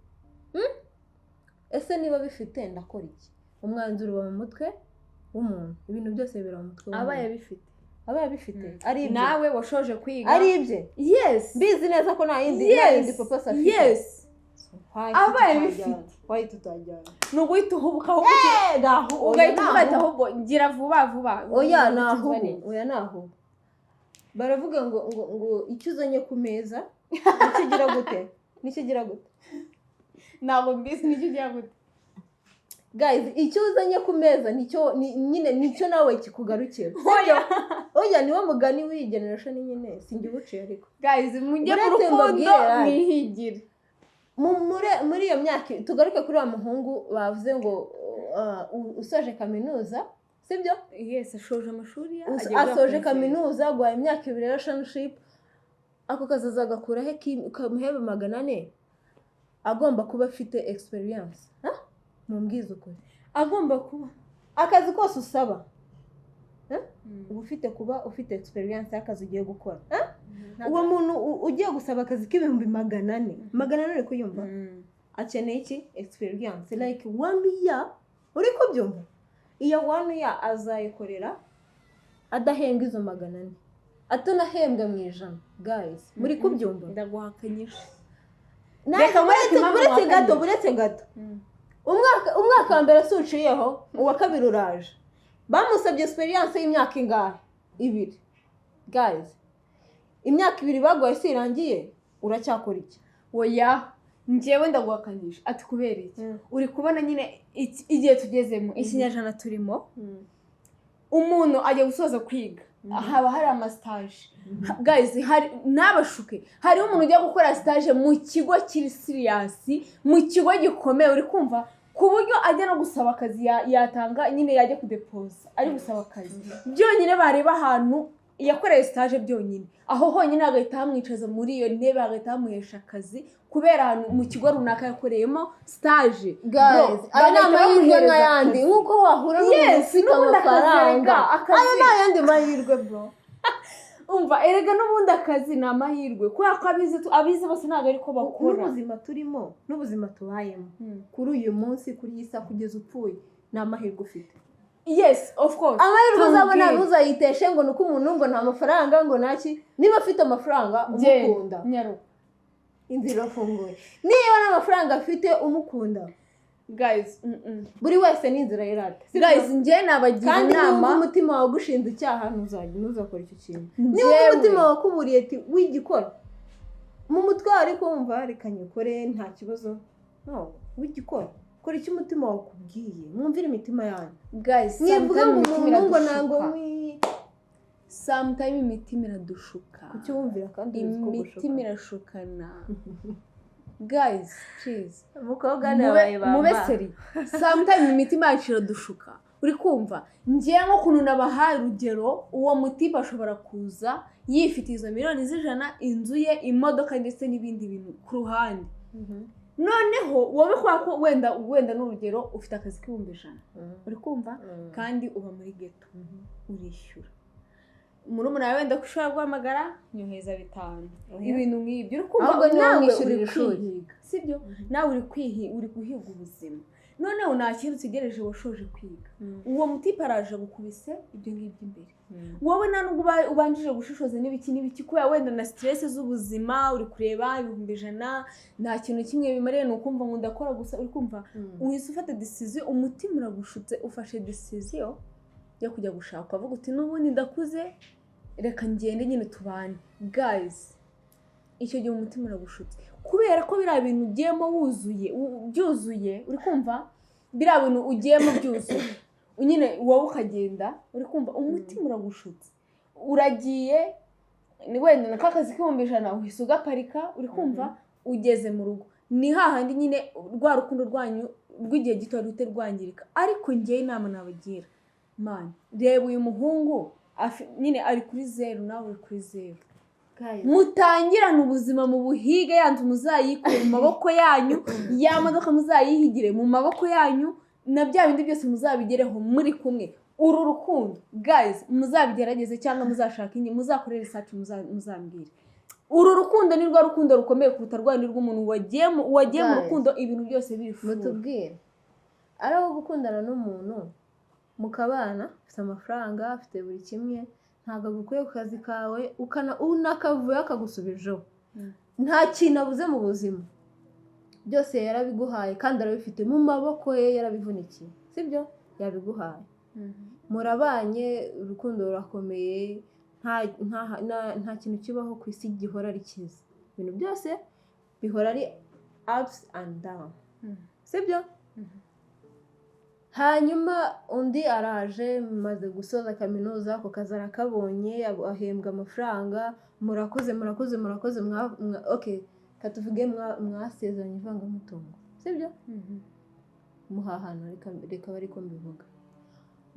Ese niba bifite ndakora iki? Umwanzuro uba mu mutwe w'umuntu, ibintu byose bibera mu mutwe Aba w'umuntu. Yabifite. Aba yabifite, ari ibye. Nawe washoje kwiga. Ari ibye. Yes. Mbizi neza ko nta yindi, nta yindi purpose afite. Yes. Why Aba tutajyana? yabifite. Why tutajyana? Ni uguhita uhubuka ahubwo, ugahita uvuga ati ahubwo ngira vuba vuba. Oya. Ubu Nahubu. niki? Oya, nahubu. Baravuga ngo icyo uzanye ku meza nicyo ugira gute, nicyo ugira gute? Ntabwo mbizi, nicyo ugira gute? Guys, icyo uzanye ku meza nicyo nyine nicyo nawe kikugarukira. Oya. Oya, niwo mugani w'iyi generation nyine, sinjye ubuciye ariko. Guys, mujye mu Uretse rukundo mbabwire, mwihigire. Muri iyo myaka, tugaruke kuri wa muhungu bavuze ngo usoje kaminuza, sibyo? Sibyo? Yes, ashoje amashuri ye, agiye Asoje gukora. kaminuza, guhaye imyaka 2 relationship, ako kazi azagakura he kamuhemba 400? Agomba kuba afite experience. Ha? Mumbwize ukuri. Agomba kuba Akazi kose usaba, uba ufite kuba ufite experience y'akazi ugiye gukora. Uwo muntu ugiye gusaba akazi k'400,000, 400, uri kuyumva, akeneye iki? Experience like one year. Uri kubyumva? Iyo one year azayikorera adahembwa izo 400, atanahembwa mu ijana. Guys, muri kubyumva? Ndaguhakanyije. Reka Reka nkwereke impamvu buretse gato. wahakanye. Buretse gato. Umwaka wa mbere si uciyeho, uwa kabiri uraje, bamusabye experience y'imyaka ingahe? 2. Guys, imyaka 2 baguhaye si irangiye, uracyakora iki? Oya, njyewe ndaguhakanyije. Ati kubera iki? Uri kubona nyine igihe tugezemo, ikinyejana turimo, umuntu ajya gusoza kwiga, haba hari amastage. Guys, hari ntabashuke, hariho umuntu ujya gukora stage mu kigo kiri serious, mu kigo gikomeye, uri kumva, ku buryo ajya no gusaba akazi, yatanga nyine, yajya kudepoza ari gusaba akazi, byonyine bareba ahantu yakoreye stage, byonyine aho honyine hagahita hamwicaza muri iyo ntebe, hagahita hamuhesha akazi kubera ahantu mu kigo runaka yakoreyemo stage. Guys, aya ni bagahita amahirwe bamuhereza nk'ayandi, akazi. nk'uko wahura n'umuntu Yes, ufite n'ubundi akazi amafaranga. erega, akazi. Aya ni ayandi mahirwe, bro. Umva erega, n'ubundi akazi ni amahirwe, kubera ko abize abize bose ntabwo ariko bakora. N'ubuzima turimo, n'ubuzima tubayemo kuri uyu munsi, kuri iyi saha, kugeza upfuye, ni amahirwe ufite. Yes, of course. Amahirwe uzabona, Tambwire. ntuzayiteshe ngo ni uko umuntu ngo nta mafaranga, ngo ntaki. Niba afite amafaranga umukunda, Nyaruka. inzira irafunguye. Niba nta mafaranga afite umukunda, Guys, buri wese ni inzira yirata. Guys, njye nabagira Kandi inama. niba umutima wawe ugushinze icyaha, ntuzajya, ntuzakora icyo kintu. Niba umutima wawe ukuburiye ati wigikora, mu mutwe wawe ariko wumva reka nyikore nta kibazo, no wigikora. Kora icyo umutima wawe ukubwiye, mwumvire imitima yanyu. Guys, mwivuga ngo sometimes imitima umuntu ngo ntabwo iradushuka. Sometimes imitima iradushuka. Kuki wumvira kandi uzi ko gushuka? Imitima irashukana. Guys, please. Umukobwa Mube serious. Sometimes imitima yacu iradushuka, uri kumva? Ngewe nk'ukuntu nabahaye urugero, uwo mutipe ashobora kuza yifitiye izo miliyoni z'ijana, inzu ye, imodoka ndetse n'ibindi bintu ku ruhande. Noneho wowe, kubera ko wenda n'urugero ufite akazi k'100,000, uri kumva, kandi uba muri ghetto, urishyura murumuna wawe wenda ko ushobora guhamagara nyohereza 5, ibintu nk'ibyo, uri kumva? Ahubwo niwe Nawe umwishyurira uri ishuri. kwihiga, sibyo? Nawe uri guhiga ubuzima. Noneho nta kintu utegereje, washoje kwiga, uwo mutipe araje agukubise ibyo ngibyo imbere. Wowe nta nubwo ubanjije gushishoza n'ibiki n'ibiki, kubera wenda na stress z'ubuzima, uri kureba 100,000 nta kintu kimwe bimariye, ni ukumva ngo ndakora gusa, uri kumva? Uhise ufata decision, umutima uragushutse, ufashe decision yo kujya gushaka, ukavuga uti n'ubundi ndakuze, reka ngende nyine tubane. Guys, icyo gihe umutima uragushutse, kubera ko biriya bintu ugiyemo wuzuye, byuzuye, uri kumva? Biriya bintu ugiyemo byuzuye nyine, wowe ukagenda, uri kumva, umutima uragushutse, uragiye, ni wenda na ka kazi k'100,000 uhise ugaparika, uri kumva, ugeze mu rugo ni hahandi nyine rwa rukundo rwanyu rw'igihe gito ruhite rwangirika. Ariko ngewe inama nabagira, man, reba uyu muhungu nyine ari kuri zeru, nawe uri kuri zeru. Mutangirane ubuzima mu buhige, ya nzu muzayikure mu maboko yanyu, ya modoka muzayihigire mu maboko yanyu, na bya bindi byose muzabigereho muri kumwe. Uru rukundo, guys, muzabigerageze cyangwa muzashake indi, muzakorere research, muzambwire. Uru rukundo ni rwo rukundo rukomeye kuruta rwa rundi rw'umuntu wagiye mu Guys. rukundo ibintu byose biri full. Mutubwire, ari aho gukundana n'umuntu mukabana, afite amafaranga, afite buri kimwe, ntabwo agukuye ku kazi kawe, unakavuye akagusubijeho, nta kintu abuze mu buzima, byose yarabiguhaye kandi arabifite mu maboko ye, yarabivunikiye, sibyo? Yabiguhaye, murabanye, urukundo rurakomeye. Nta kintu kibaho ku isi gihora ari cyiza, ibintu byose bihora ari ups and down, sibyo? Hanyuma undi araje, maze gusoza kaminuza, ako kazi arakabonye, ahembwa amafaranga, murakoze, murakoze, murakoze, okay, katuvuge mwasezeranye ivangamutungo, sibyo? Muhahano, reka abe ariko mbivuga.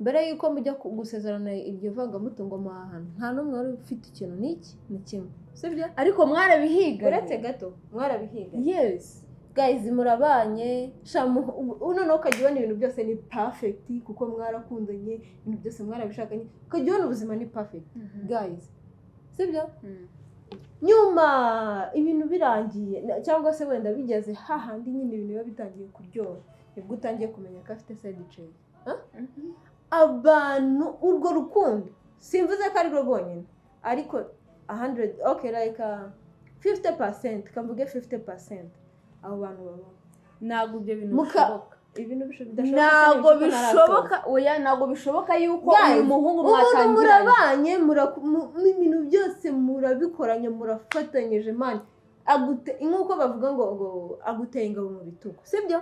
Mbere y'uko mujya gusezerana iryo vangamutungo muhahana, nta n'umwe wari ufite ikintu n'iki na kimwe, sibyo? Ariko mwarabihiga. Uretse gato, mwarabihiga. Yes. Guys, murabanye sha, noneho ukajya ubona ibintu byose ni perfect kuko mwarakundanye, ibintu byose mwarabishakanye, ukajya ubona ubuzima ni perfect, guys, sibyo? Nyuma ibintu birangiye, cyangwa se wenda bigeze hahandi nyine ibintu biba bitangiye kuryoha, nibwo utangiye kumenya ko afite side chick. Abantu, urwo rukundo, simvuze ko ari rwo rwonyine, ariko 100, okay, like 50%, kamvuge 50%, abo bantu babaho. Ntabwo ibyo bintu bishoboka. Ibintu bidashoboka. Ntabwo Se ni ibiki ko bishoboka, oya, ntabwo bishoboka yuko Guys, uyu muhungu umuntu mwatangiranye murabanye, ibintu byose murabikoranye, murafatanyije, man, agute nk'uko bavuga ngo aguteye ingabo mu bitugu, sibyo?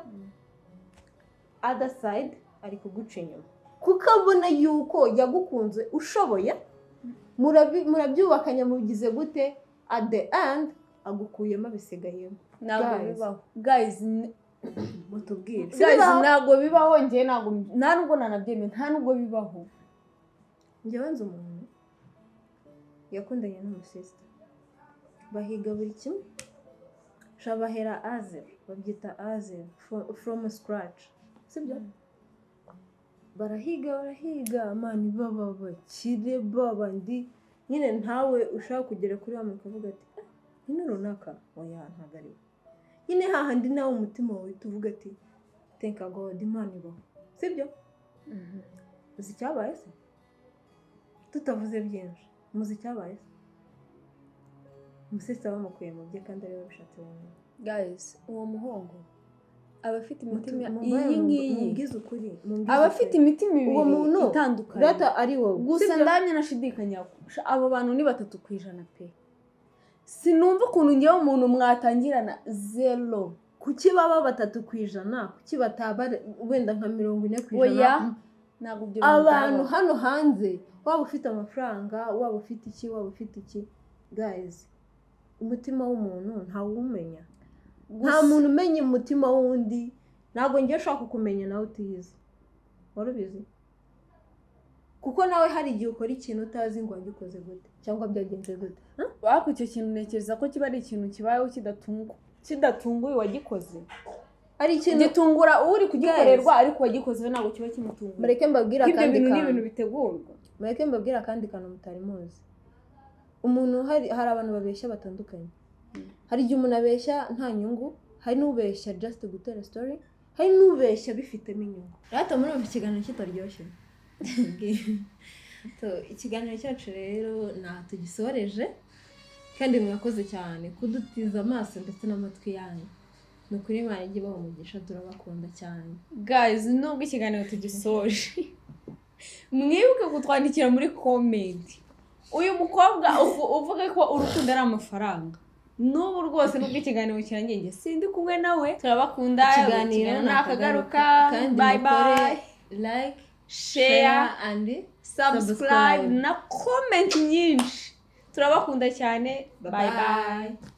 Other side ari kuguca inyuma kuko abona yuko yagukunze ushoboye, murabyubakanya, mugize gute, at the end agukuyemo, abisigayemo. Ntabwo Guys. bibaho, guys. Mutubwire. Guys, ntabwo bibaho. Njye ntabwo, nta nubwo nanabyemeye, nta nubwo bibaho. Njyewe nzi umuntu yakundanye n'umusisita, bahiga buri kimwe, sha, bahera à zéro, babyita à zéro, from scratch, sibyo? Barahiga, barahiga, man, baba bakire, baba ndi nyine ntawe ushaka kugera kuri wa muntu ukavuga ati: "Ah, nyine runaka, oya, ntabwo ari we nyine." Hahandi nawe umutima wawe uhita uvuga ati: "Thank God, Imana ibaho," sibyo? Uzi icyabaye se? Tutavuze byinshi, muzi icyabaye se? Umusisita bamukuye mu bye kandi ariwe wabishatse wenyine. Guys, uwo muhungu aba afite imitima Mumbaye iyi ngiyi. Mumbwize ukuri, mumbwize Aba afite ukuri. imitima ibiri Uwo muntu itandukanye. Data ari wowe, Gusa sibyo? ndamya nashidikanya ko abo bantu ni 3% pe. Sinumva ukuntu ngewe umuntu mwatangirana zero. Kuki baba 3%? Kuki bataba wenda nka 40%? Oya, ntabwo ibyo bintu Abantu byabaho. hano hanze, waba ufite amafaranga, waba ufite iki, waba ufite iki, guys, umutima w'umuntu ntawumenya, nta muntu umenya umutima w'undi. Ntabwo ngiye ushaka kukumenya nawe utiyizi. Wari ubizi? Kuko nawe hari igihe ukora ikintu utazi ngo wagikoze gute cyangwa byagenze gute. Huh? Ariko icyo kintu ntekereza ko kiba ari ikintu kibayeho kidatunguye uwagikoze. Ari ikintu Gitungura uri kugikorerwa, ariko uwagikoze we ntabwo kiba kimutunguye. Mureke mbabwire Ibyo akandi bintu ni kantu. ibintu bitegurwa. Mureke mbabwire akandi kantu mutari muzi. Umuntu, hari abantu babeshya batandukanye. Hari igihe umuntu abeshya nta nyungu, hari n'ubeshya just gutera story, hari n'ubeshya bifitemo inyungu. Rata murumva ikiganiro kitaryoshye? So, ikiganiro cyacu rero ntaho tugisoreje, kandi mwakoze cyane kudutiza amaso ndetse n'amatwi yanyu. Ni ukuri, Imana ijye ibaha umugisha, turabakunda cyane. Guys, nubwo ikiganiro tugisoje, mwibuke kutwandikira muri comment. Uyu mukobwa uvuga ko urukundo ari amafaranga, n'ubu rwose nubwo ikiganiro kirangiye, njye sindi kumwe nawe. Turabakunda. Ikiganiro nakagaruka. Kandi Bye. mukore Bye. like, share, and subscribe subscribe. Na comment nyinshi. Turabakunda cyane. Bye bye. Bye.